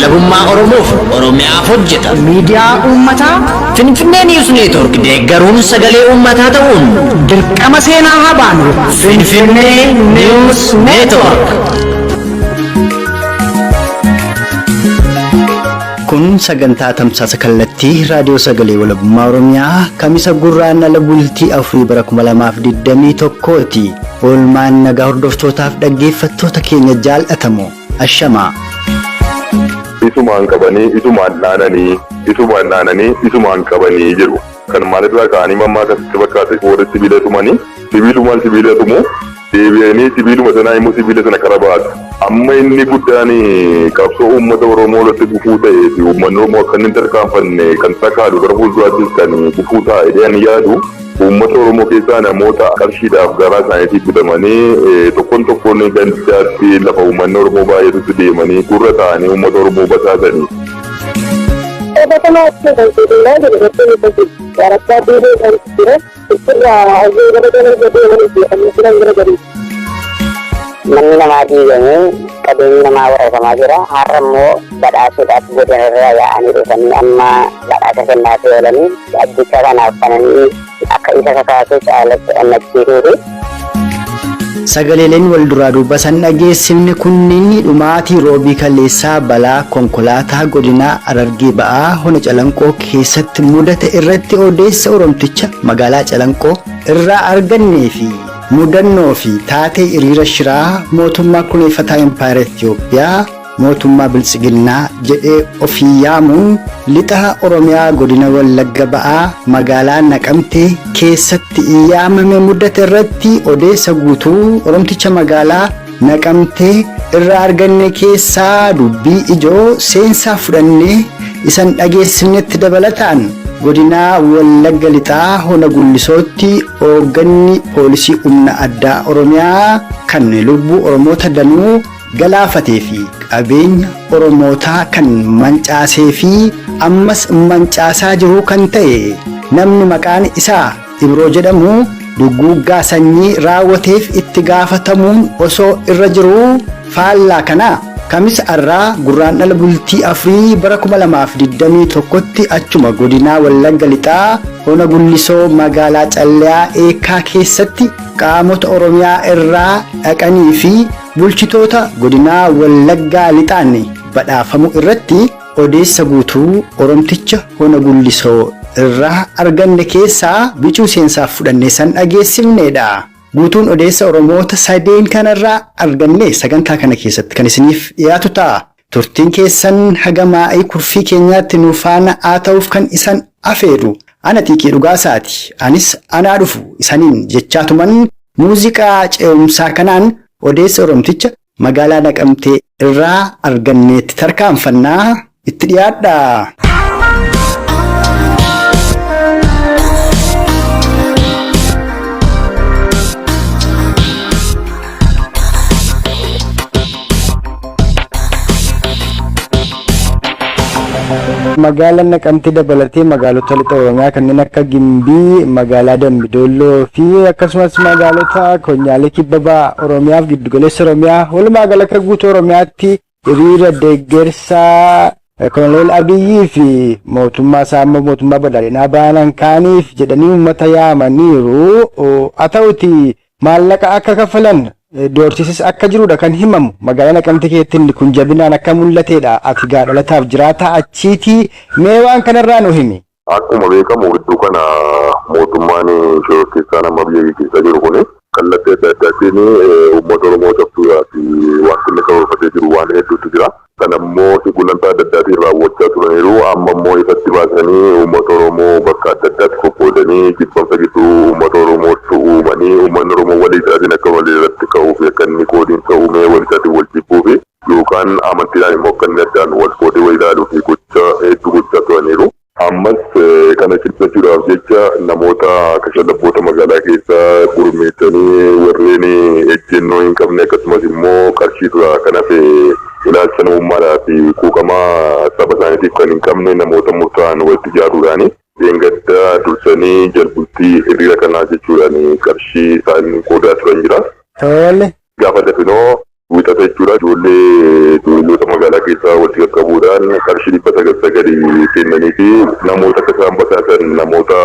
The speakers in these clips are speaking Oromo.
Walabummaa Oromoof Oromiyaaf hojjeta. Miidiyaa uummataa Finfinnee News Network deeggaruun sagalee uummataa ta'uun dirqama seenaa haa baanu. Finfinnee News Network. Kun sagantaa tamsaasa kallattii raadiyoo sagalee walabummaa Oromiyaa Kamisa Gurraandhala bultii afurii bara 2021ti. Oolmaan nagaa hordoftootaaf dhaggeeffattoota keenya jaal'atamu ashamaa. Isumaan qabanii, isumaan dhaananii, isumaan dhaananii, isumaan qabanii jedhu. Kan maalirraa ka'anii mammaaka sitti fakkaate warri sibiila tumanii sibiilumaan sibiila tumu deebi'anii sibiiluma sanaa immoo sibiila sana qara baasu. Amma inni guddaan qabsoo uummata Oromoo irratti gufuu ta'ee fi uummanni Oromoo akka inni hin tarkaanfanne kan sakaalu gara fuulduraattis kan gufuu ta'a jedhee ani yaadu uummata Oromoo keessaa namoota qarshiidhaaf garaa isaaniitiif bitamanii tokkoon tokkoon gandaatti lafa uummanni Oromoo baay'atutti deemanii gurra ta'anii uummata Oromoo basaasanii. Manni namaa diigamee qabeenyi namaa warabamaa jira. Har'a immoo badhaasuudhaaf godina irraa yaa'anii dhufanii amma badhaasa kennaafii oolanii ajjechaa kanaaf kananii akka isa kakaasuu caalatti onnachiisuufi. Sagaleeleen wal duraa duuba san dhageessifne kunniin dhumaatii roobii kaleessaa balaa konkolaataa godinaa Harargee ba'aa hona Calanqoo keessatti mudate irratti odeessa Oromticha magaalaa Calanqoo irraa argannee fi mudannoo fi taatee hiriira shiraa mootummaa kuleeffataa Impaayera Itiyoophiyaa mootummaa Biltsiginnaa jedhee ofii yaamuun lixa Oromiyaa godina Wallagga Ba'aa magaalaa Naqamtee keessatti yaamame mudate irratti odeessa guutuu Oromticha magaalaa Naqamtee irraa arganne keessaa dubbii ijoo seensaa fudhannee isan dhageessifnetti dabalataan godinaa Wallagga Lixaa Hona Gullisootti hoogganni poolisii humna addaa Oromiyaa kan lubbuu Oromoota danuu galaafatee fi qabeenya Oromootaa kan mancaasee fi ammas mancaasaa jiru kan ta'e namni maqaan isaa Ibroo jedhamu duguuggaa sanyii raawwateef itti gaafatamuun osoo irra jiruu faallaa kanaa Kamisa har'aa Gurraandhala bultii afurii bara 2021tti achuma godinaa Wallagga Lixaa Hona Gullisoo magaalaa Calliyaa Eekkaa keessatti qaamota Oromiyaa irraa dhaqanii fi bulchitoota godinaa Wallaggaa Lixaan badhaafamu irratti odeessa guutuu Oromticha Hona Gullisoo irraa arganne keessaa bicuu seensaaf fudhannee san dhageessifneedha. Guutuun odeessa Oromoota sadeen kanarraa arganne sagantaa kana keessatti kan isiniif dhiyaatu ta'a. Turtiin keessan haga maa'ii kurfii keenyaatti nu faana haa ta'uuf kan isan afeeru. Ana Xiiqii Dhugaasaati. Anis anaa dhufu isaniin jechaatuman muuziqaa ce'umsaa kanaan odeessa Oromticha magaalaa Naqamtee irraa arganneetti tarkaanfannaa itti dhiyaadha. Magaalaan Naqamtee dabalatee magaalota lixa Oromiyaa kanneen akka Gimbii, magaalaa Dambidolloo fi akkasumas magaalota konyaalee kibba baha Oromiyaa fi giddugaleessa Oromiyaa walumaa gala akka guutuu Oromiyaatti hiriira deeggarsaa Koloneel Abiyyii fi mootummaa isaa amma mootummaa badhaadhinaa baanan kaaniif jedhanii uummata yaamaniiru. Haa ta'uti maallaqa akka kaffalan doorsisis akka jirudha kan himamu. Magaalaa Naqamtee keessatti inni kun jabinaan akka mul'atedha. Ati gaa dhalataaf jiraataa achiitii mee waan kanarraa nu himi. Akkuma beekamu gidduu kana mootummaan shororkeessaan amma biyya gaggeessaa jiru kun kallattii adda addaatiin uummata Oromoo cabsuudhaaf wanti inni karoorfatee jiru waan hedduutu jira. Kana immoo gulantaa adda addaatiin raawwachaa turaniiru. Amma immoo ifatti baasanii uummata Oromoo bakka adda addaatti qoqqoodanii jibbansa gidduu uummata Oromootti uumanii uummanni Oromoo walii isaatiin akka walii irratti ka'uu fi akka inni qoodiinsa uumee walii isaatiin wal jibbuu fi yookaan amantiidhaan immoo akka inni addaan wal qoodee wal ilaaluu fi gocha hedduu gochaa turaniiru. Ammas kana cimsachuudhaaf jecha namoota kashalabboota magaalaa keessaa gurmeessanii warreen ejjennoo hin qabne akkasumas immoo qarshii duraa kan hafe ilaalcha namummaadhaa fi quuqama saba isaaniitiif kan hin qabne namoota murtaa'an walitti ijaaruudhaan dheengadda dursanii jalbultii hiriira kanaa jechuudhaan qarshii isaan qoodaa turan jira. Tole. Gaafa dafinoo Wixata jechuudha ijoollee duulota magaalaa keessaa walitti qaqqabuudhaan qarshii 909 kennanii fi namoota akka isaan basaasan, namoota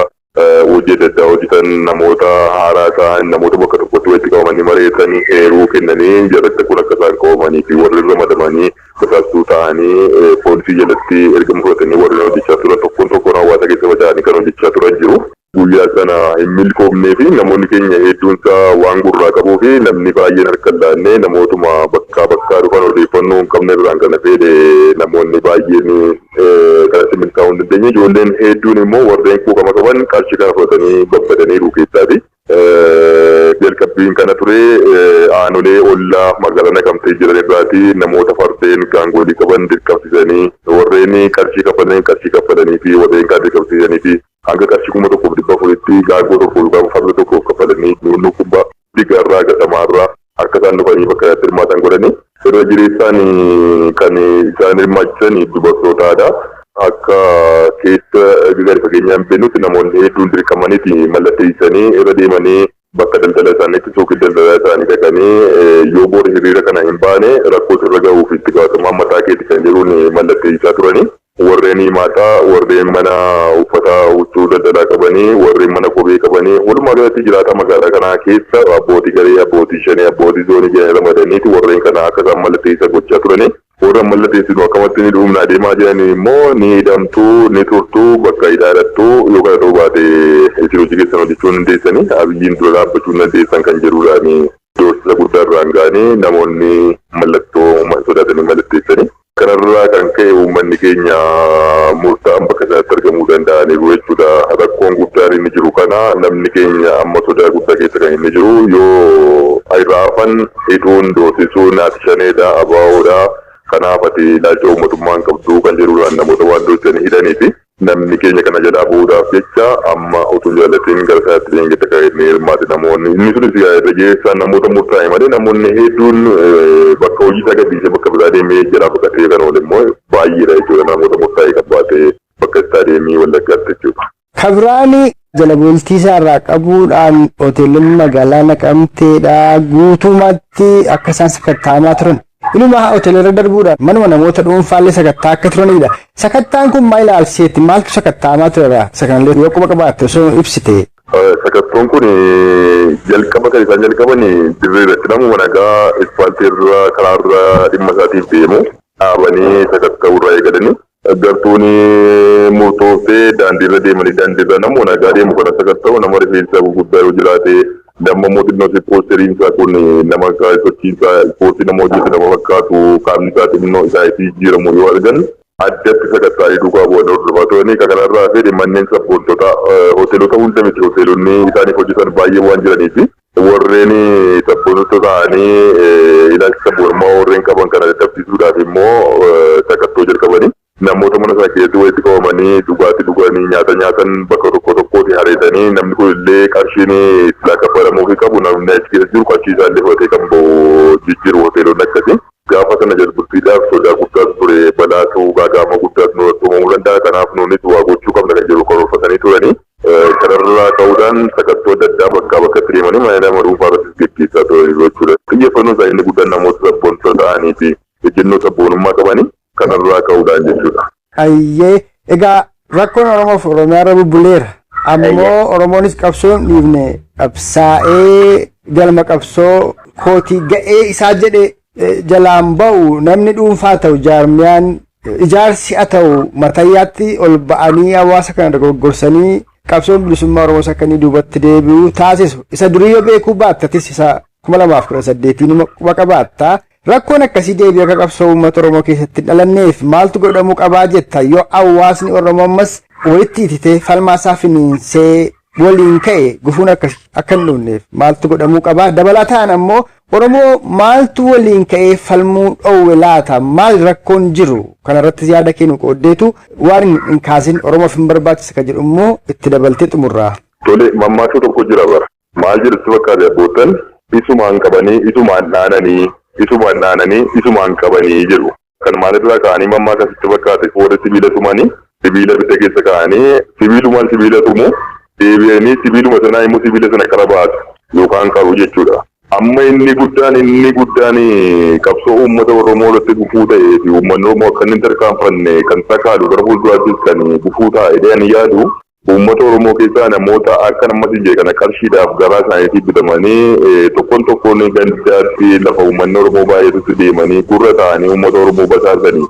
hojii adda addaa hojjetan, namoota haaraa ta'an, namoota bakka tokkotti walitti qabamanii mari'atanii heeruu kennanii jarratti kun akka isaan qabamanii fi warri ramadamanii basaastuu ta'anii poolisii jalatti ergama fudhatanii warreen hojjechaa turan tokkoon tokkoon hawaasa keessa faca'anii kan hojjechaa turan jiru. Guyyaa sana hin milkoomnee fi namoonni keenya hedduun isaa waan gurraa qabuu fi namni baay'een harka hin laanne, namootuma bakkaa bakkaa dhufan odeeffannoo hin qabne irraan kana fedhe namoonni baay'een kanatti milkaa'uu hin dandeenye. Ijoolleen hedduun immoo warreen quuqama qaban qarshii kana fudhatanii babbadaniiru keessaati. Jalqabbiin kana ture. Aanolee ollaa magaalaa Naqamtee jiran irraati namoota fardeen gaangolii qaban dirqamsiisanii, warreen qarshii kaffalanii qarshii kaffalanii fi warreen kaan dirqamsiisanii fi hanga qarshii 1400tti gaangoo tokko yookaan farda tokkoof kaffalanii nunnuu kubbaa digaarraa gatamaarraa akka isaan dhufanii bakka kanatti hirmaatan godhanii, irra jireessaan kan isaan hirmaachisan dubartootaadha. Akka keessa gadi fageenyaan beeknutti namoonni hedduun dirqamaniiti mallatteessanii irra deemanii bakka daldala isaaniitti, suuqii daldalaa isaanii dhaqanii, yoo bor hiriira kana hin baane rakkoo sirra gahuuf itti gaafatamaan mataa keeti kan jedhuun mallatteessaa turanii. Warreen himaataa, warreen mana uffata huccuu daldalaa qabanii, warreen mana kophee qabanii, walumaa galatti jiraata magaalaa kanaa keessa abbootii garee, abbootii shanii, abbootii zoonii jedhanii ramadaniiti warreen kana akka isaan mallatteessan gochaa turanii. Warra mallatteessinu akkamatti ni dhumna deemaa jiranii immoo ni hidhamtuu, ni turtuu, bakka hidhaadhattuu, yoo kana ta'uu baate isin hojii keessan hojjechuu hin dandeessanii, Abiyyiin dura dhaabbachuu hin dandeessan kan jedhuudhaan doorsisa guddaa irraan ga'anii namoonni mallattoo sodaatanii mallatteessanii. Kanarraa kan ka'e uummanni keenya murtaa'an bakka sanatti argamuu danda'aniiru jechuudha. Rakkoon guddaan inni jiru kana, namni keenya amma sodaa guddaa keessa kan inni jiru, yoo irraa hafan hidhuun, doorsisuun, ati shaneedha, abaawoodha, kanaaf ati ilaalcha uummatummaa hin qabdu kan jedhuudhaan namoota waan doorsisanii hidhanii fi namni keenya kana jalaa bu'uudhaaf jecha amma utuu jaalatiin gara sanatti deengetta kan inni hirmaate namoonni inni sunis irra jireessaan namoota murtaa'e malee namoonni hedduun bakka hojii isaa gadhiisee bakka biraa deemee jalaa baqatee kan oole immoo baay'eedha jechuudha, namoota murtaa'e kan baatee bakka istaadiyeemii Wallaggaatti jechuudha. Kabiraani jala bultii isaarraa qabuudhaan hoteelonni magaalaa Naqamteedha guutummaatti akka isaan sakatta'amaa turan. Inuma hoteela irra darbuudhaan manuma namoota dhuunfaallee sakattaa akka turanidha. Sakattaan kun maal ilaalchiseetti, maaltu sakatta'amaa turedha? Isa kanallee yoo quba qabaatte osoo ibsite. Sakattoon kun jalqaba kan isaan jalqaban dirree irratti namuma nagaa ispaaltii irra karaarra dhimma isaatiif deemu dhaabanii sakatta'uu irraa eegalanii, gartuun murtooftee daandiirra deemanii daandiirra namuma nagaa deemu kana sakatta'u, nama rifeensa gurguddaa yoo jiraate, nama immoo xinnoo si poosteriin isaa kun nama sochiin isaa ispoortii nama hojjetu nama fakkaatu, qaamni isaa xinnoo isaa itti jijjiiramu yoo argan addatti sakatta'anii duukaa bu'anii hordofaa turanii. Kan kanarraa fedhe manneen sabboontota hoteelota hunda miti, hoteelonni isaaniif hojjetan baay'ee waan jiraniif, warreen sabboontota ta'anii ilaalcha sabboonummaa warreen qaban kana dadhabsiisuudhaaf immoo sakattoo jalqabanii, namoota mana sana keessatti walitti qabamanii dhugaatii dhuganii nyaata nyaatan bakka tokko tokkooti hareetanii, namni kun illee qarshiin silaa kaffalamuufii qabu, namni achi keessa jiru qarshii isaallee fudhatee kan bahu jijjiiru hoteelonni akkasii. Gaafa sana jalbultiidhaaf sodaa guddaatu ture, balaatu gaagaama guddaatu nurratti uumamuu danda'a, kanaaf nuunis waa gochuu qabna kan jedhu karoorfatanii turanii. Kanarraa ka'uudhaan sakattoo adda addaa bakkaa bakkatti deemanii mana nama dhuunfaa irrattis geggeessaa turaniiru jechuudha. Xiyyeeffannoon isaanii inni guddaan namoota sabboontota ta'anii fi ejjennoo sabboonummaa qabanii kanarraa ka'uudhaan jechuudha. Ayyee, egaa rakkoon Oromoof Oromiyaa irra bubbuleera. Ammoo Oromoonis qabsoo hin dhiifne, qabsaa'ee galma qabsoo kootii ga'ee isaa jedhe jalaan ba'u, namni dhuunfaa ta'u, jaarmiyaan ijaarsi haa ta'u, matayyaatti ol ba'anii hawaasa kana dogoggorsanii qabsoon bilisummaa Oromoos akka inni duubatti deebi'u taasisu. Isa durii yoo beekuu baattatis isa 2018iin quba qabaatta. Rakkoon akkasii deebi'ee akka qabsoo uummata Oromoo keessatti hin dhalanneef maaltu godhamuu qabaa jetta? Yoo hawaasni Oromoo ammas walitti ititee falmaasaa finiinsee waliin ka'e gufuun akka hin dhufneef maaltu godhamuu qabaa? Dabalataan ammoo Oromoo maaltu waliin ka'ee falmuu dhoowwe laata? Maal rakkoon jiru? Kanarratti yaada kennu qooddeetu waan hin kaasin Oromoof hin barbaachisa kan jedhu immoo itti dabaltee xumurraa. Tole, mammaaksa tokko jira bara. Maal jedhutti fakkaate abboottan? Isumaan qabanii isumaan dhaananii, isumaan dhaananii isumaan qabanii jedhu. Kan maalirraa ka'anii mammaaka sitti fakkaate? Warri sibiila tumanii sibiila ibidda keessa kaa'anii sibiilumaan sibiila tumu, deebi'anii sibiiluma sanaa immoo sibiila sana qara baasu yookaan qaru jechuudha. Amma inni guddaan inni guddaan qabsoo uummata Oromoo irratti gufuu ta'ee fi uummanni Oromoo akka inni hin tarkaanfanne kan sakaalu, gara fuulduraattis kan gufuu ta'a jedhee ani yaadu, uummata Oromoo keessaa namoota akka nama siin jedhe kana qarshiidhaaf garaa isaaniitii bitamanii tokkoon tokkoon gandaatti lafa uummanni Oromoo baay'atutti deemanii gurra ta'anii uummata Oromoo basaasanii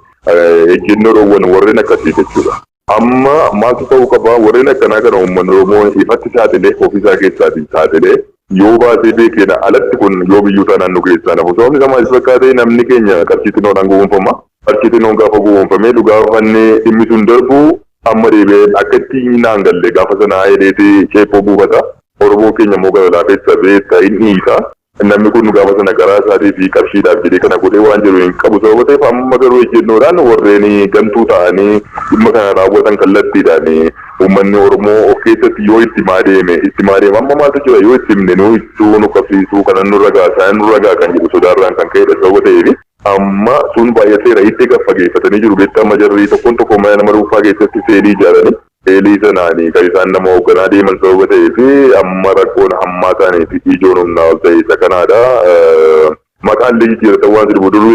ejjennoo dhoowwan warreen akkasii jechuudha. Amma maaltu ta'uu qaba? Warreen akkanaa kana uummanni Oromoo ifatti saaxilee, ofiisaa keessaatii saaxilee yoo baasee beekeedha alatti kun yoo biyyuu taanaan nu keessaa nafu. Sababni isaa maal fakkaate? Namni keenya qarshii xinnoodhaan gowwoomfama. Qarshii xinnoon gaafa gowwoomfamee dhugaa fanni dhimmi sun darbu, amma deebi'ee akka itti naan galle gaafa sanaa hedheeti ceephoo buufata. Oromoo keenya immoo gara laafessa beekta, hin dhiisa. Namni kun gaafa sana garaa isaatii fi qarshiidhaaf jedhee kana godhee waan jiru hin qabu sababa ta'eef, amma garuu ejjennoodhaan warreen gantuu ta'anii dhimma kana raawwatan kallattiidhaan uummanni Oromoo of keessatti yoo itti himaa deeme, itti himaa deeme. Amma maaltu jira? Yoo itti himne nu ittuu nu qabsiisuu, kanan nurra ga'a, isaan nurra ga'a kan jedhu sodaarraan kan ka'edha sababa ta'eef, amma sun baay'ateera. Hidda gad fageeffatanii jiru, beektaa. Amma jarri tokkoon tokko mana nama dhuunfaa keessatti seelii ijaaranii, seelii sanaanii kan isaan nama hoogganaa deeman sababa ta'eef, amma rakkoon hammaa ta'anii fi ijoon humnaa ol ta'e isa kanaadha. Maqaan illee jijjiiratan waan jedhamu, dur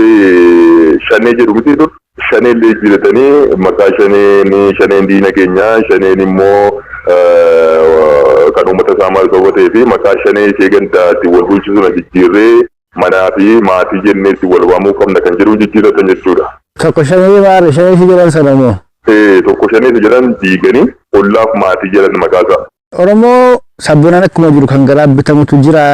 Shanee jedhu miti dur, Shanee illee jijjiiratanii maqaa Shaneen, Shaneen diina keenya, Shaneen immoo kan uummata isaa maal sababa ta'eef, maqaa Shanee ishee gandaatti wal bulchisu na jijjiirree manaa fi maatii jenneetti wal waamuu qabna kan jedhu jijjiiratan jechuudha. Tokko Shanee maal, Shanee si jedhan sana moo? Tokko Shanee si jedhan diiganii ollaaf maatii jedhan maqaa isaa. Oromoo sabboonaan akkuma jiru kan garaa bitamutu jira.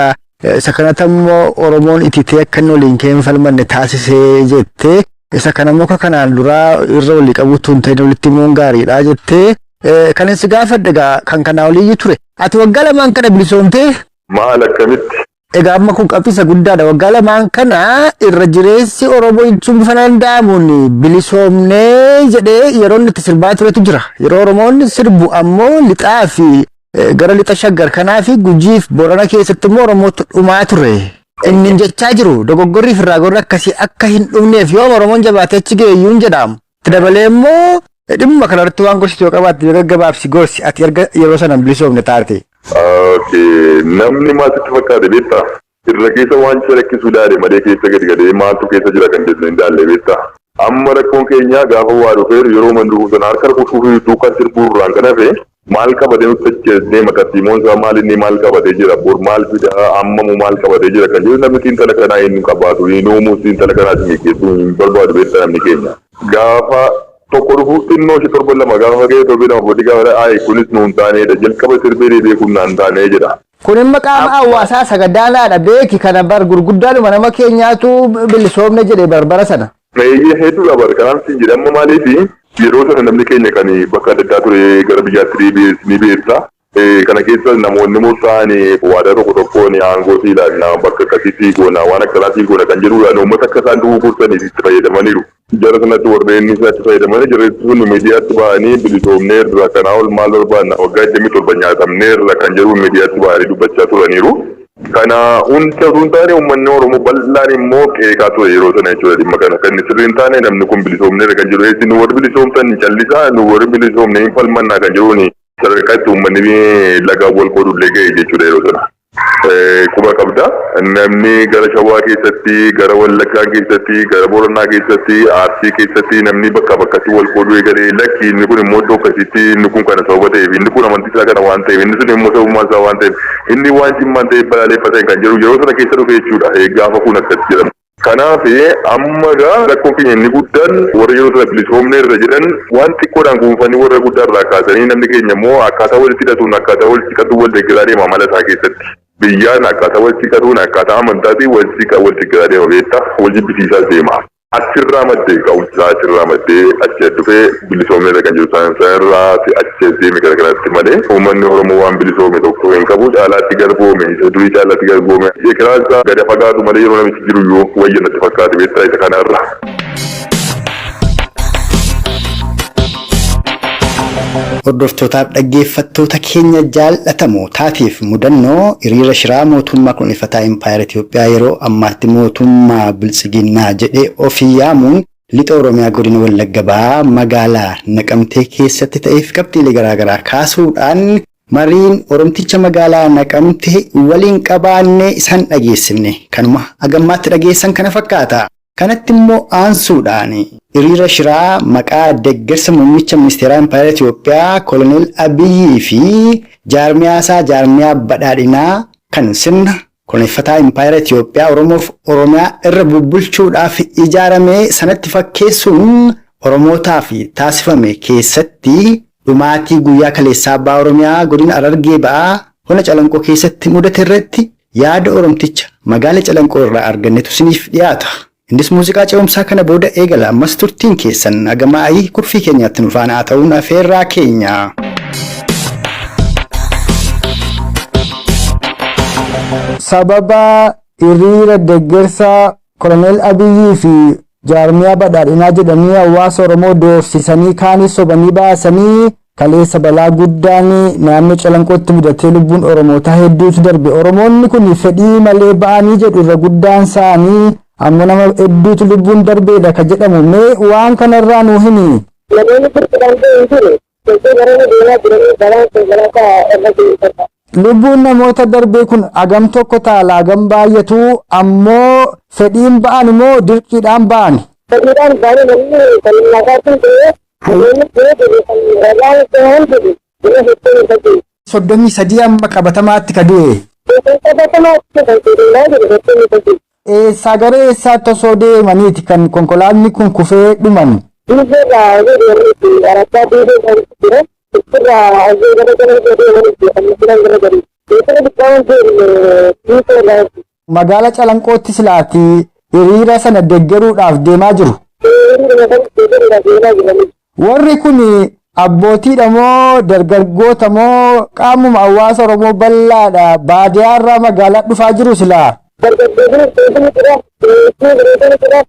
Isa kanatti ammoo Oromoon ititee akka inni waliin ka'ee hin falmanne taasisee jettee. Isa kana muka kanaan duraa irra walii qabuutu hin ta'in walitti himuun gaariidha jettee. Kan si gaafadhe egaa kan kanaa oliyyuu ture. Ati waggaa 2n kana bilisoomtee? Maal, akkamitti? Egaa amma kun qabxiisa guddaadha. Waggaa 2n kana irra jireessi Oromoo jechuun bifa danda'amuun bilisoomnee jedhee yeroo inni itti sirbaa turetu jira. Yeroo Oromoonni sirbu ammoo lixaa fi gara lixa Shaggar kanaa fi Gujii fi Borana keessatti immoo Oromootu dhumaa ture. Inni jechaa jiru dogoggorrii fi irraa gorri akkasii akka hin dhumneef yoom Oromoon jabaatee achi ga'e iyyuu hin jedhamu. Itti dabalee immoo dhimma kanarratti waan gorsitu yoo qabaatte, yoo gaggabaabsi gorsi, ati erga yeroo sana hin bilisoomne taate. Okay. Namni maal sitti fakkaate beektaa? Irra keessa waan calaqqisu ilaale malee keessa gadi galee maaltu keessa jira kan jedhu hin ilaalle, beektaa? Amma rakkoon keenya gaafa waa dhufeeru yeroo manduu sana harka rukutuu fi duukaa sirbuu irraan kan hafe, maal qabatee nutti achi deema, tartiimoon isaa maal, inni maal qabatee jira, bor maal fida, ammamu maal qabatee jira kan jedhu namni xiinxala kanaa hin qabaatu, hin uumuu, xiinxala kanaas geggeessuu hin barbaadu, beektaa, namni keenya. Gaafa tokko dhufu xinnoo ishee torban 2 gaafa ga'e, torbee 2 booddee gaafa "Ayi, kunis nuun taaneedha, jalqaba sirbee deebi'ee kun naan taanee" jedha. Kun immoo qaama hawaasaa sagadaanaadha, beeki. Kana bar gurguddaadhuma nama keenyaatu bilisoomne jedhe barbara sana. Eeyyee, hedduudha bar. Kanaaf siin jedhe, amma maaliif yeroo sana namni keenya kan bakka adda addaa ture gara biyyaatti deebi'es ni beekta. Kana keessa namoonni murtaa'an waadaa tokko tokkoon aangoo sii laanna, bakka akkasii sii goona, waan akkanaa sii goona kan jedhuudhaan uummata akka isaan dugugursaniif itti fayyadamaniiru. Jara sanatti warreen isaatti fayyadamanii jarri sun miidiyaatti ba'anii "Bilisoomneerra, kanaa ol maal barbaanna, waggaa 27 nyaatamneerra" kan jedhu miidiyaatti ba'anii dubbachaa turaniiru. Kana hunda osoo hin taane, uummanni Oromoo bal'aan immoo qeeqaa ture yeroo sana jechuudha dhimma kana. Kan inni sirrii hin taane, namni kun bilisoomneerra kan jedhu, eessi nu warri bilisoomtan callisaa, nu warri bilisoomne hin falmannaa kan jedhuuni sadarkaa itti uummanni lagaan wal qoodullee ga'e jechuudha yeroo sana. Quba qabda. Namni gara Shawaa keessatti, gara Wallaggaa keessatti, gara Booranaa keessatti, Arsii keessatti namni bakka bakkatti wal qooduu eegalee, lakki, inni kun immoo iddoo akkasiitti, inni kun kana sababa ta'eef, inni kun amantii isaa kana waan ta'eef, inni sun immoo sababummaa isaa waan ta'eef, inni waan Jimmaan ta'eef balaaleffatan kan jedhu yeroo sana keessa dhufe jechuudha. Gaafa kun akkas jedhamu. Kanaaf amma egaa rakkoon keenya inni guddaan warra yeroo sana bilisoomne irra jedhan waan xiqqoodhaan guunfanii warra guddaa irraa kaasanii, namni keenya immoo akkaataa walitti hidhatuun, akkaataa walitti siqatuun wal deeggaraa deema amala isaa keessatti. Biyyaan akkaataa walitti siqatuun, akkaataa amantaatiin wal siqa wal deeggaraa deema, beektaa, wal jibbisiisaas deema. Achirraa maddee ka'umsi isaa achirraa maddee achi as dhufee bilisoomne irra kan jiru sanarraa achi as deeme gara kanatti malee, uummanni Oromoo waan bilisoome tokko hin qabu, caalaatti garboome, isa durii caalaatti garboome. Ekeraa isaa gadi fagaatu malee yeroo namichi jiru iyyuu wayya natti fakkaate, beektaa, isa kanarra. Hordoftootaaf dhaggeeffattoota keenya jaallatamoo, taateef mudannoo hiriira shiraa mootummaa kunuunfataa Impaayera Itoophiyaa yeroo ammaatti mootummaa Biltsiginnaa jedhee ofii yaamuun lixa Oromiyaa godina Wallagga Bahaa magaalaa Naqamtee keessatti ta'eef qabxiilee garaagaraa kaasuudhaan Mariin Oromticha magaalaa Naqamte waliin qabaanne isaan dhageessifne kanuma hagammaatti dhageessan kana fakkaata. Kanatti immoo aansuudhaan hiriira shiraa maqaa deeggarsa muummicha ministeeraa Impaayera Itoophiyaa Koloneel Abiyyii fi jaarmiyaasaa jaarmiyaa badhaadhinaa kan sirna koloneeffataa Impaayera Itoophiyaa Oromoof Oromiyaa irra bubbulchuudhaaf ijaarame sanatti fakkeessuun Oromootaaf taasifame keessatti dhumaatii guyyaa kaleessaa Abbaa Oromiyaa godina Harargee ba'aa hona Calanqoo keessatti mudate irratti yaada Oromticha magaala Calanqoo irraa argannetu isiniif dhiyaata. Innis muuziqaa ce'umsaa kana booda eegala. Ammas turtiin keessan hagamaa'ii kurfii keenyaatti nu faana haa ta'uun afeerraa keenya. Sababa hiriira deeggarsa Koloneel Abiyyii fi jaarmiyaa badhaadhinaa jedhanii hawaasa Oromoo doorsisanii kaanis sobanii baasanii kaleessa balaa guddaan naannoo Calanqootti mudatee lubbuun Oromootaa hedduutu darbe. Oromoonni kun fedhii malee ba'anii jedhu irra guddaan isaanii ammoo nama hedduutu lubbuun darbeedha ka jedhamu. Mee waan kanarraa nuu himi. Namoonni gurguddaan ta'e hin jiru. Sochii baroonni deemaa jiranii balaan konkolaataa irra jiru. Lubbuun namoota darbee kun hagam tokko taala hagam baay'atu ammoo fedhiin ba'an immoo dirqiidhaan ba'an. Fedhiidhaan ba'anii namni kan maqaa sun ta'e namoonni ta'e jiru kan ragaan ta'e hundi jiru hedduu hin ta'e. 33 amma qabatamaatti ka du'e. Qabatamaatti kan jedhu jiru hedduu hin ta'e. Eessaa gara eessaatti osoo deemaniiti kan konkolaatni kun kufee dhuman? Diizeerraa hojii deemaniiti araddaa diizee kan jira. Ittirraa hojii gara gara deemaniiti kan jiran gara gari. Diizee xiqqaan jiru diizeerraa. Magaala Calanqootti silaati hiriira sana deeggaruudhaaf deemaa jiru. Hiriira sana deeggaruudhaaf deemaa jirani. Warri kun abbootiidha moo dargaggoota moo qaamuma hawaasa Oromoo bal'aadha baadiyyaarraa magaalaa dhufaa jiru silaa? Dargaggoonni seetii jira, seetii bareedaa jira,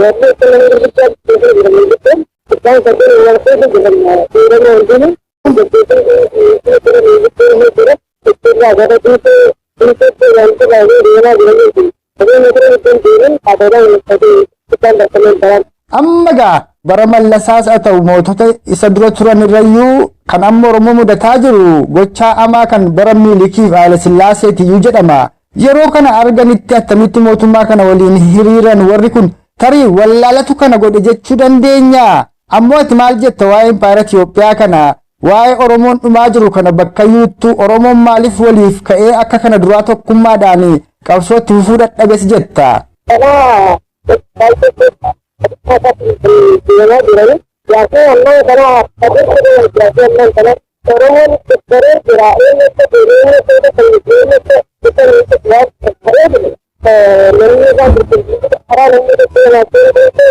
warri akka nama gurguddaa seetii jira mul'isee, isaan sadeen wal keessa jiran seerama hundinuu dargaggoonni seetii jira mul'isee jira, ittirraa gara dhiisee dhiiseetti wanti baay'ee deemaa jiraniiti. Sadeen motora ittiin deeman haasaadhaan uffatee isaan bakka baran. Amma gaa bara Mallasaas haa ta'u mootota isa dura turan irrayyuu kan amma Oromoo mudataa jiru gochaa amaa kan bara Minilikiif Haayila Sillaaseetiyyuu jedhama. Yeroo kana arganitti attamitti mootummaa kana waliin hiriiran warri kun tarii wallaalatu kana godhe jechuu dandeenya. Ammoo ati maal jetta waa'ee Impaayera Itoophiyaa kana waa'ee Oromoon dhumaa jiru kana bakka yuuttu Oromoon maaliif waliif ka'ee akka kana duraa tokkummaadhaan qabsootti fufuu dadhabes jetta? Kanaa deemaa jirani. Yaasii ammaan kana yaasii ammaan kana Oromoon baree jira eenyu akka deemee eenyu akka eenyu akka isa waan baree jiru. Namni irraa karaa namni tokko namaa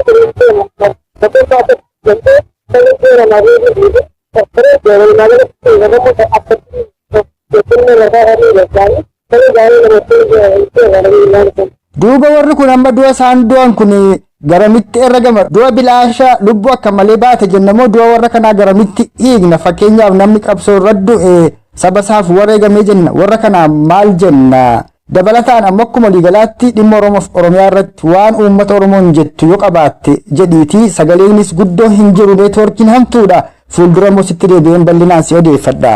Duuba warri kun amma du'a isaan du'an kun garamitti ergama? Du'a bilaasha lubbuu akka malee baate jenna moo du'a warra kanaa garamitti dhiigna? Fakkeenyaaf namni qabsoo irra du'e saba isaaf wareegamee jenna warra kanaa maal jenna? Dabalataan ammoo akkuma waliigalaatti dhimma Oromoof Oromiyaa irratti waan uummata Oromoon jettu yoo qabaatte jedhiitii sagaleenis guddoo hin jiru neetwoorkiin hamtuudha. Fuuldura immoo sitti deebi'een bal'inaan si odeeffadha.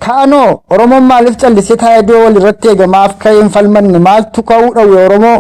Kaanoo Oromoon maaliif callisee taa'ee du'a wal irratti eegamaaf ka'ee hin falmanne maaltu ka'uu dhowwe Oromoo?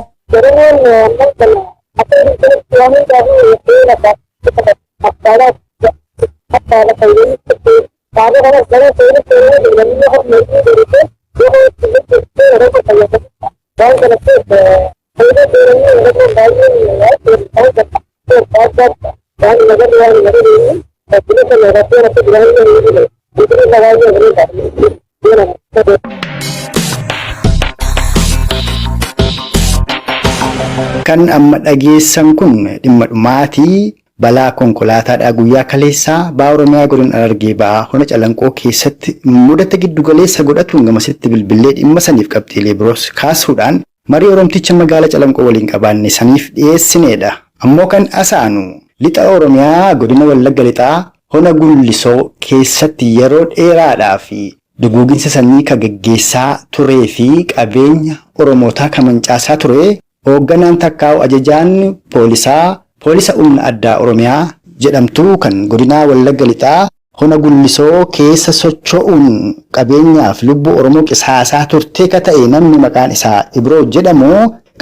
Kan amma dhageessan kun dhimma dhumaatii balaa konkolaataadhaa guyyaa kaleessaa ba'a Oromiyaa godina Harargee ba'aa hona Calanqoo keessatti mudate giddugaleessa godhatuun gamasitti bilbilee dhimma saniif qabxiilee biroos kaasuudhaan Marii Oromticha magaala Calanqoo waliin qabaanne saniif dhiyeessineedha. Ammoo kan asaanu lixa Oromiyaa godina Wallagga Lixaa hona Gullisoo keessatti yeroo dheeraadhaa fi duguuginsa sanyii ka geggeessaa turee fi qabeenya Oromootaa ka mancaasaa ture hoogganaan takkaa'u ajajaan poolisaa poolisa humna addaa Oromiyaa jedhamtu kan godinaa Wallagga Lixaa hona Gullisoo keessa socho'uun qabeenyaaf lubbuu Oromoo qisaasaa turte ka ta'e namni maqaan isaa Ibroo jedhamu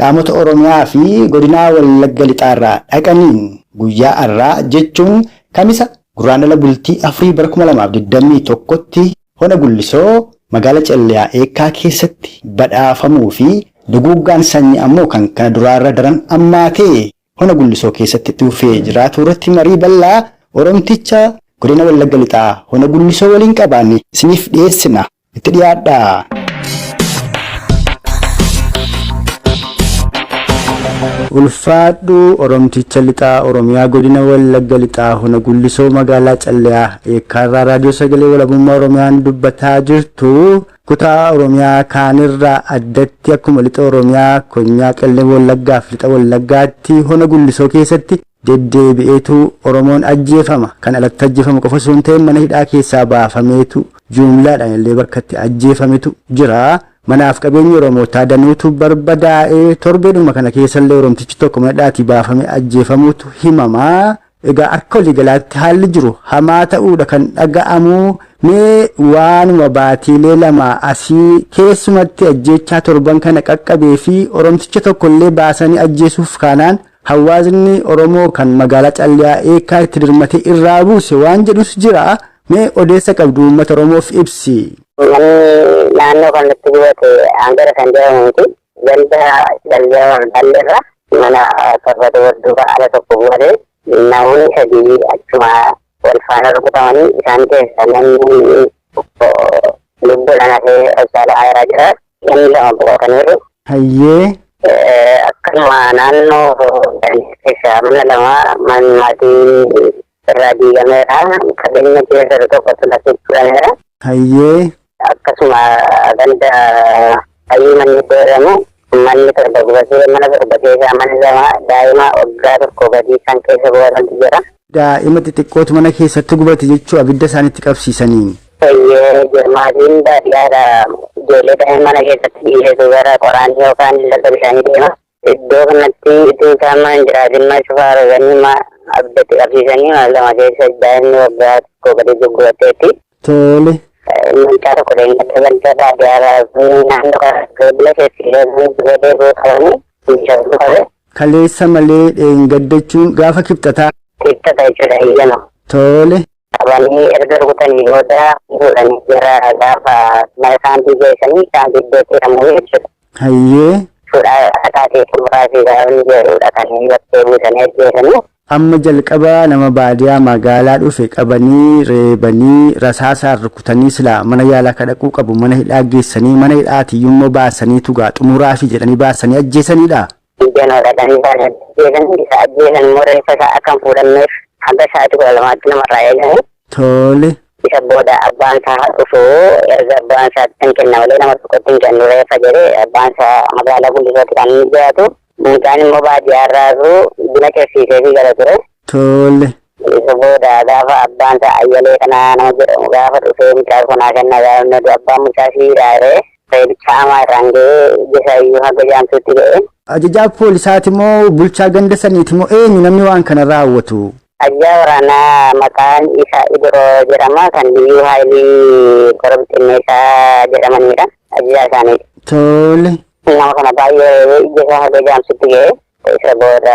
qaamota Oromiyaa fi godinaa Wallagga Lixaarraa dhaqaniin guyyaa har'aa jechuun Kamisa Guraandhala bultii 4 bara 2021tti hona Gullisoo magaala Calliyaa Eekkaa keessatti badhaafamuu fi duguuggaan sanyii ammoo kan kana duraarra daran ammaatee hona Gullisoo keessatti itti fufee jiraatu irratti marii bal'aa Oromticha godina Wallagga Lixaa hona Gullisoo waliin qabaanne isiniif dhiyeessina. Itti dhiyaadhaa. Ulfaadhu Oromticha Lixaa Oromiyaa godina Wallagga Lixaa hona Gullisoo magaalaa Calliyaa Eekkaarraa Raadiyoo Sagalee Walabummaa Oromiyaan dubbataa jirtu. Kutaa Oromiyaa kaanirraa addatti akkuma lixa Oromiyaa konyaa Qellem Wallaggaa fi lixa Wallaggaatti hona Gullisoo keessatti deddeebi'eetu Oromoon ajjeefama. Kan alatti ajjeefamu qofa osoo hin ta'in mana hidhaa keessaa baafameetu jumlaadhaan illee bakka itti ajjeefametu jira. Manaaf qabeenyi Oromootaa danuutu barbadaa'ee torbeedhuma kana keessallee Oromtichi tokko mana hidhaatii baafamee ajjeefamuutu himama. Egaa akka waliigalaatti haalli jiru hamaa ta'uudha kan dhaga'amu. Mee waanuma baatiilee lama asii keessumatti ajjeechaa torban kana qaqqabee fi Oromticha tokkollee baasanii ajjeesuuf kaanaan hawaasni Oromoo kan magaalaa Calliyaa Eekkaa itti dirmatee irraa buuse waan jedhus jira. Mee odeessa qabdu uummata Oromoof ibsi. Manni naannoo kanatti gubate hangara kan jedhamu miti. Ganda Calliyaa Waldaalleerra mana torbatu duuba ala tokko gubate namoonni sadii achuma wal faana rukutamanii isaan keessa namni tokko lubbuudhaan hafee hospitaala Ayiraa jira. Namni lama boqotaniiru. Hayyee. Akkasuma naannoo keessa mana lama maatii irraa diigameera. Qabeenya keessa jiru tokkotu lafti fudhameera. Hayyee. Akkasuma ganda hayyuu manni iddoo jedhamu manni torba gubatee mana torba keessaa manni lama daa'ima waggaa tokko gadii kan keessa gubatantu jira. Daa'ima xixiqqootu mana keessatti gubate jechuu abidda isaanitti qabsiisaniin. Eeyyee, maatiin baadiyyaadha. Ijoollee daa'ima mana keessatti dhiisetu gara qoraanii yookaan laga bishaanii deema. Iddoo kanatti iddoo isaan mana hin jiraatin mana cufaa arganii abiddatti qabsiisanii mana lama keessa daa'imni waggaa tokko gadi guggubatteetti. Tole. Mucaa tokko deemtee ganda baadiyyaadhaa fi naannoo kana bila keessa deebi'uu qabanii bishaan qabe. Kaleessa malee dheengaddachuun gaafa kibxataa. Kibxata jechuudha hiyyama. Tole. Qabanii erga rukutanii booda fuudhanii gara gaafa mana saantii geessanii saantii iddootti hidhamuu jechuudha. Hayyee. Fuudhaa akaatee xumuraa fi gaafni jedhudha kan bakkee buusanii ajjeesanii. Amma jalqaba nama baadiyaa magaalaa dhufe qabanii reebanii rasaasaan rukutanii silaa mana yaalaa ka dhaquu qabu mana hidhaa geessanii mana hidhaatii immoo baasanii tugaa xumuraa fi jedhanii baasanii ajjeesanidha. Ijjanoodha kan isaan ajjeesan isa ajjeesan immoo reeffa isaa akka hin fuudhanneef hanga sa'aatii 12tti namarraa eeganii. Tole. Isa booda abbaan isaa dhufu erga abbaan isaatti hin kenna malee nama tokkotti hin kennu reeffa jedhee abbaan isaa magaalaa Guddisootti kan inni jiraatu. Mucaan immoo baadiyyaa irraa buna cirsiisee fi gala ture. Tole. Isa booda gaafa abbaan isaa Ayyalee kana nama jedhamu gaafa dhufee mucaa kanaa kenna gaafa inni abbaan mucaa si hidhaaree reebicha hamaa irraan ga'ee ija isaa iyyuu haga jaamsuutti ga'e. Ajajaa poolisaati moo bulchaa ganda saniiti moo eenyu namni waan kana raawwatu? Ajajaa waraanaa maqaan isaa Ibroo jedhama kan Liyyuu Haayilii Korobxinneessaa jedhamanidha. Ajajaa isaaniiti. Tole. Nama kana baay'ee reebee ija isaa haga jaamsutti ga'e. Isa booda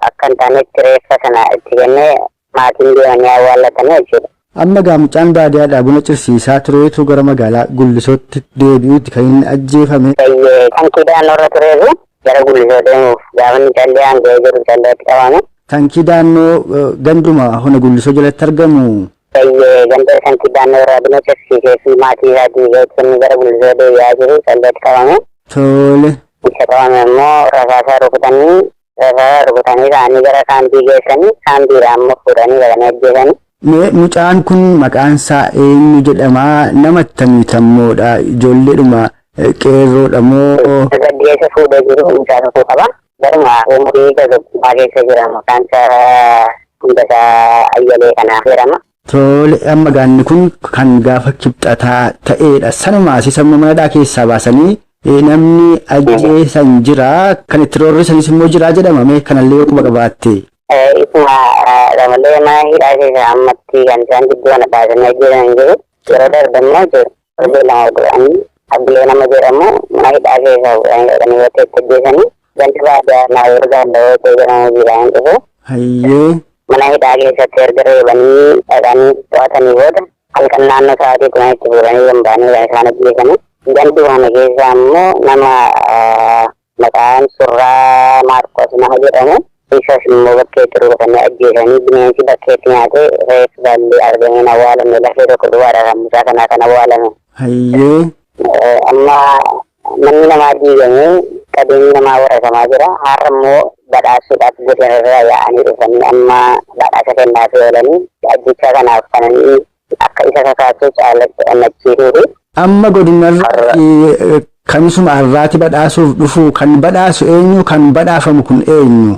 akka hin taanetti reeffa sana itti kennee maatiin deemanii awwaallatanii jechuudha. Amma gaa mucaan baadiyyaadhaa buna cirsiisaa tureetu gara magaalaa Gullisootti deebi'uutti kan inni ajjeefame. Baay'ee tankii daannoo irra tureetu gara Gullisoo deemuuf gaafa inni Calliyaan ga'ee jiru Calliyaatti qabame. Tankii daannoo ganduma hona Gullisoo jalatti argamu. Baay'ee ganda tankii daannoo irraa buna cirsiisee fi maatii isaatii ga'eetti inni gara Gullisoo deebi'aa jiru Calliyaatti qabame. Tole. Isa qabame immoo rasaasaa rukutanii ka'anii gara kaampii geessanii kaampiidhaa immoo fuudhanii galanii ajjeesanii. Mee mucaan kun maqaan isaa eenyu jedhama? Nama akkamiitammoodha? Ijoolleedhuma Qeerroodha moo? Dargaggeessa fuudhee jiru mucaa tokko qaba. Garuma umurii dargaggummaa keessa jira. Maqaan isaa Hundasaa Ayyalee kanaaf jedhama. Tole, amma gaanni kun kan gaafa Kibxataa ta'eedha. Sanumaas isa mana hidhaa keessaa baasanii namni ajjeesan jira, kan itti roorrisanis immoo jira jedhama. Mee kanallee yoo quba qabaatte. Isuma malee mana hidhaa keessa ammatti kan isaan gidduu kana baasanii ajjeesan hin jiru. Yeroo darbe immoo jiru. Torbee 2 godhanii Abdilee nama jedhamu mana hidhaa keessaa fuudhanii dhaqanii bakka itti ajjeesanii ganda baadiyyaa Naayiroo Gaallawoo iddoo jedhamu jiidhaan dhufu. Hayyee. Mana hidhaa keessatti erga reebanii dhaqanii to'atanii booda halkan naannoo sa'aatii 10tti fuudhanii gamba'anii kan isaan ajjeesanii. Gandi kana keessaa immoo nama maqaan Surraa Maarqos nama jedhamu isas immoo bakkeetti rukutanii ajjeesanii bineensi bakkeetti nyaatee reeffi isaallee argamee hin awwaalamne, lafee tokko duwwaadha kan mucaa kanaa kan awwaalame. Hayyee. Amma manni namaa diigamee qabeenyi namaa warrasamaa jira. Har'a immoo badhaasuudhaaf godina irraa yaa'anii dhufanii amma badhaasa kennaafii oolanii ajjechaa kanaaf kananii akka isa kakaasuu caalatti onnachiisuufi. Amma godinarraa kamisuma har'aati badhaasuuf dhufu, kan badhaasu eenyu, kan badhaafamu kun eenyu?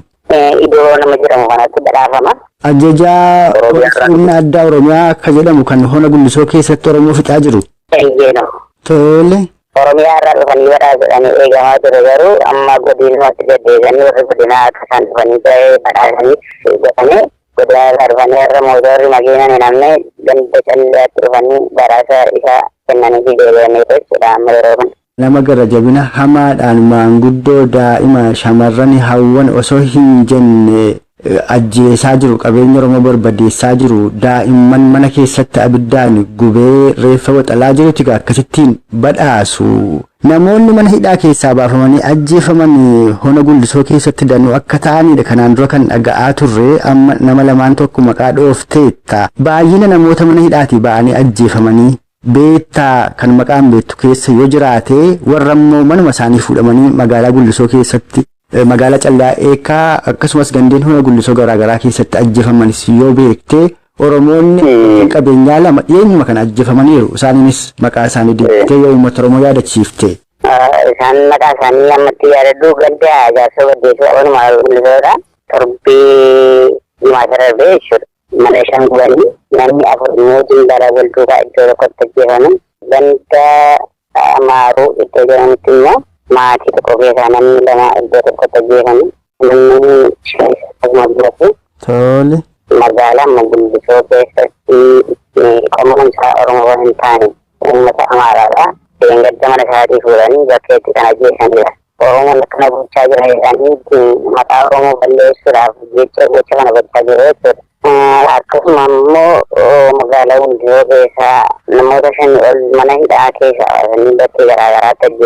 Iddoo nama jedhamu kanatti badhaafama. Ajajaa poolisii humna addaa Oromiyaa akka jedhamu kan hona Gullisoo keessatti Oromoo fixaa jiru. Eeyyeenoo. Tole. Oromiyaa irraa dhufanii badhaasuudhaan eegamaa ture, garuu amma godinumatti deddeebi'anii warri godinaa akka isaan dhufanii ba'ee badhaasanii godhamee godina irraa dhufanii har'a mootorri makiinaan hin hamne ganda Calleetti dhufanii badhaasa isa kennanii fi deebi'anii jechuudha amma yeroo kana. Nama gara jabina hamaadhaan maanguddoo, daa'ima, shamarran, hawwan osoo hin jenne ajjeesaa jiru, qabeenya Oromoo barbadeessaa jiru, daa'imman mana keessatti abiddaan gubee reeffa waxalaa jirutu egaa akkasittiin badhaasu. Namoonni mana hidhaa keessaa baafamanii ajjeefaman hona Gullisoo keessatti danuu akka ta'anidha kanaan dura kan dhaga'aa turre, amma nama lamaan tokko maqaa dhoofteetta. Baay'ina namoota mana hidhaatii ba'anii ajjeefamanii beektaa, kan maqaan beektu keessa yoo jiraate, warra immoo manuma isaanii fuudhamanii magaalaa Gullisoo keessatti, magaalaa Callaa Eekaa, akkasumas gandeen hona Gullisoo garaagaraa keessatti ajjeefamanis yoo beekte. Oromoonni qabeenyaa lama dhiyeenyuma kana ajjeefamaniiru, isaaniinis maqaa isaanii deebitee yoo uummata Oromoo yaadachiifte. Isaan maqaa isaanii ammatti yaadadhu, ganda Jaarsoo Baddeessuu Abanuma Gullisoodha. Torbee jimaata darbee jechuudha. Mana shan gubanii namni afur immoo jimbaala wal duukaa iddoo tokkotti ajjeefaman. Ganda Amaaruu iddoo jedhamutti immoo maatii tokko keessaa namni lama iddoo tokkotti ajjeefaman. Namni shan akkasuma gubatu. Tole. Magaalaa Gullisoo keessatti qomoon isaa Oromoo hin taane uummata Amaaraadha. Gadda mana isaatii fuudhanii bakkeetti kan ajjeesanidha. Oromoon akkana gochaa jira jedhanii maqaa Oromoo balleessuudhaaf jecha gocha kana gochaa jiru jechuudha. Akkasuma immoo magaalaa Gullisoo keessaa namoota 5 ol mana hidhaa keessa baasanii bakkee garaagaraatti ajjeesan.